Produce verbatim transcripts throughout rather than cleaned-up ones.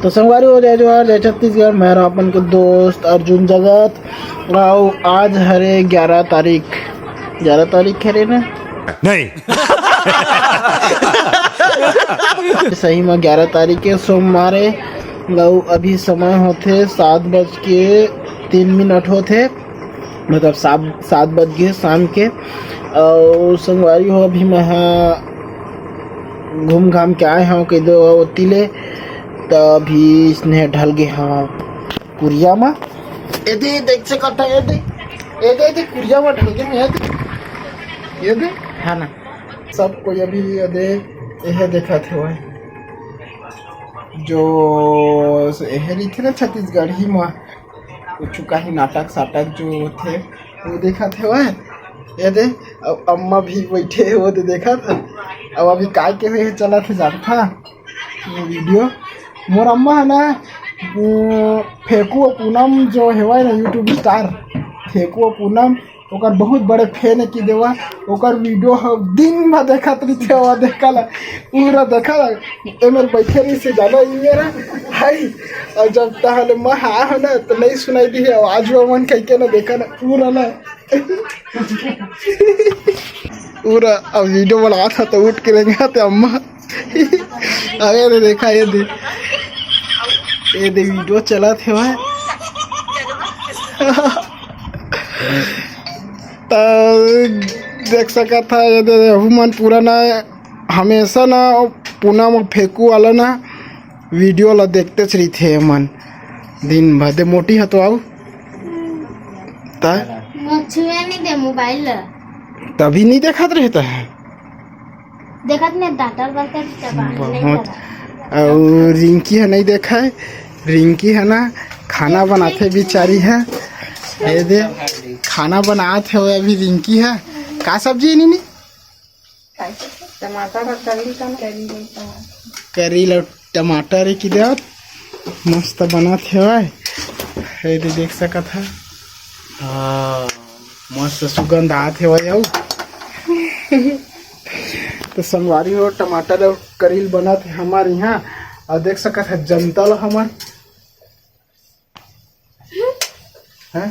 तो संगवारी हो, जय जोहार, जय छत्तीसगढ़। मैं रहूं अपन के दोस्त अर्जुन जगत। अउ आज हरे ग्यारह तारीख, ग्यारह तारीख हरे ना? नहीं। सही में ग्यारह तारीख के सोमवार हे। अउ अभी समय होथे सात बज के तीन मिनट होथे, मतलब सात, सात बज गे शाम के। अउ संगवारी हो, अभी मैं ह घूम घाम के आए हंव कहि दो ओती ले, त अभी इसने ढल गे हंव कुरिया म। ए दे, देख सकत ह, ए दे, ए दे, ए दे, कुरिया म ढल गे हंव, ए दे, ए दे, है ना। सब कोई अभी ए दे, एहे देखत हवय, जो एहे रहिथे ना छत्तीसगढ़ी म, कुछ काही नाटक साटक जो होथे, वो देखत हवय। ए दे, अब अम्मा भी बैठे हे, वो दे देखत हे। अब अभी काय के हे चलत हे जानथा? ये वीडियो मोर अम्मा है ना, वो फेंकू पूनम जो हेवय ना YouTube स्टार, फेंकू पूनम, ओकर बहुत बड़े फैन हे कि देवा, ओकर वीडियो ह दिन भर देखत रहिथे, वो देखा ला, पूरा देखा ला, ए मेर बैठे रहिसे जाना ई मेरा, हाय, अउ जब तहले मैं हा हो ना, तो नहीं सुनाई दी आवाज वो मन कह के ना देखा ना, पूरा ना, पूरा अब वीडियो बनात ह तो उठ के रेंगत हे अम्मा। अरे रे, देखा, ये दे, ये दे, वीडियो चलत हे भाई। त देख सकत ह, ये दे, अहू मन पूरा ना, हमेशा ना, पूनम फेंकू वाला ना, वीडियो ला देखतेच रहिथे मन दिन भर। दे मोटी ह तो आऊ। त मोर छुए नहीं दे मोबाइल ला। तभी नहीं देखत रहता है। देखत नहीं, दांतल बलते चबा नहीं बहुत। अउ रिंकी ह नहीं देखा है, रिंकी ह ना खाना बनाथे बिचारी ह। ये दे, खाना बनात हे अभी रिंकी ह। का सब्जी हे नीनी? टमाटर अउ करी का, करी का। करी ल टमाटर हे कि देवत, मस्त बनत हेवय। ये दे देख सकत ह, हाँ, मस्त सुगंध आत हेवय। अउ तो संगवारी हो, टमाटर अउ करी ल बनत हे हमर इहाँ। अउ देख सकत ह जनता ल हमर हैं?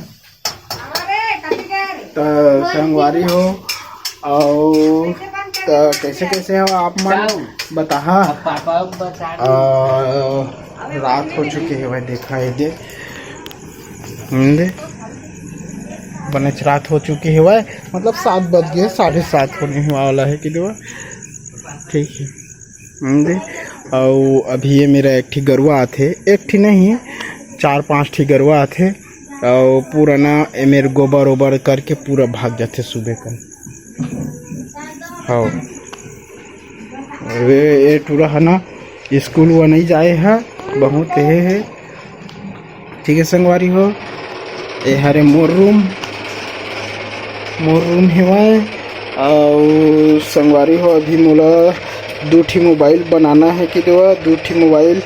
त संगवारी हो, अउ त कैसे कैसे हो आप मन? बताहा। अ, रात हो चुके हे भाई, देखा हे दे, हमन दे, बनेच रात हो चुके हे भाई, मतलब सात बज गे, साढ़े सात होने वाला हे कि देवा, ठीक हे। हम्म, दे। अउ अभी ये मेरा एक ठी गरुआ आथे, एक ठी नहीं, चार पांच ठी गरुआ आथे, अउ पूरा ना ए मेर गोबर ओबर करके पूरा भाग जाथे सुबह कन। हव। अरे, ए टूरा ह ना, स्कूल व नहीं जाए ह, बहुत हे, हे। ठीक है संगवारी हो, ए हरे मोर रूम, मोर रूम हेवय। अउ संगवारी हो, अभी मोला दू ठी मोबाइल बनाना है कि देवा, दू ठी मोबाइल,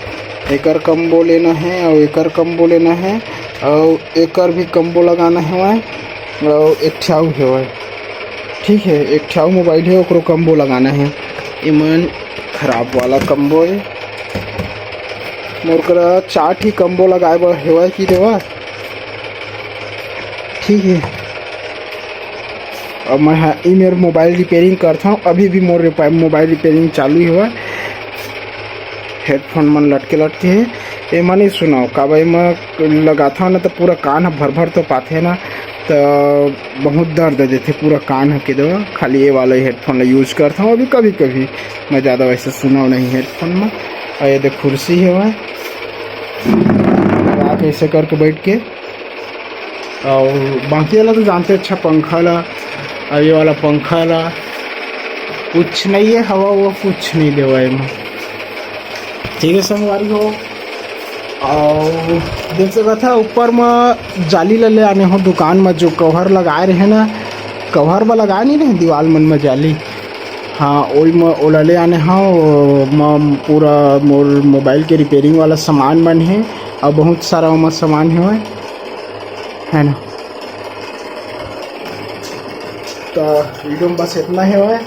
एकर कम्बो लेना है अउ एकर कम्बो लेना है अउ एकर भी कम्बो लगाना हेवय अउ एक ठी अउ हेवय। ठीक है, एक ठी अउ मोबाइल है, ओकरो कम्बो लगाना है। एमन खराब वाला कम्बो है। मोर करा चार ठी कम्बो लगाए बर हेवय कि देवा। ठीक है, अब मैं हा ई मेर मोबाइल रिपेयरिंग करथौं, अभी भी मोर रिपे-, मोबाइल रिपेयरिंग चालू हेवय। हेडफोन मन लटके लटके हे, एमा नहीं सुनाओ, काबर एमा लगाथौं ना तो पूरा कान ह भर भर तो पाथे ना, तो बहुत दर्द देथे पूरा कान ह के दो। खाली ये वाला हेडफोन ला यूज करथौं अभी कभी कभी, मैं ज़्यादा वैसे सुनाओ नहीं हेडफोन में। और ये देख कुर्सी हेवय, आप ऐसे करके बैठ के, और बाकी वाला तो जानते अच्छा पंखा ला, और ये वाला पंखा ला कुछ नहीं है, हवा वो कुछ नहीं देवा एमा। ठीक है संगवारी हो, और देख सकत ह ऊपर म जाली ला ले आने हो दुकान म, जो कवर लगाए रहे ना, कवर बर लगाए नहीं रहे दीवाल मन म जाली, हाँ ओई म ओला ले आने हो। म पूरा मोर मोबाइल के रिपेयरिंग वाला सामान मन हे और बहुत सारा ओमा सामान हेवय, है ना। तो वीडियो में बस इतना हेवय।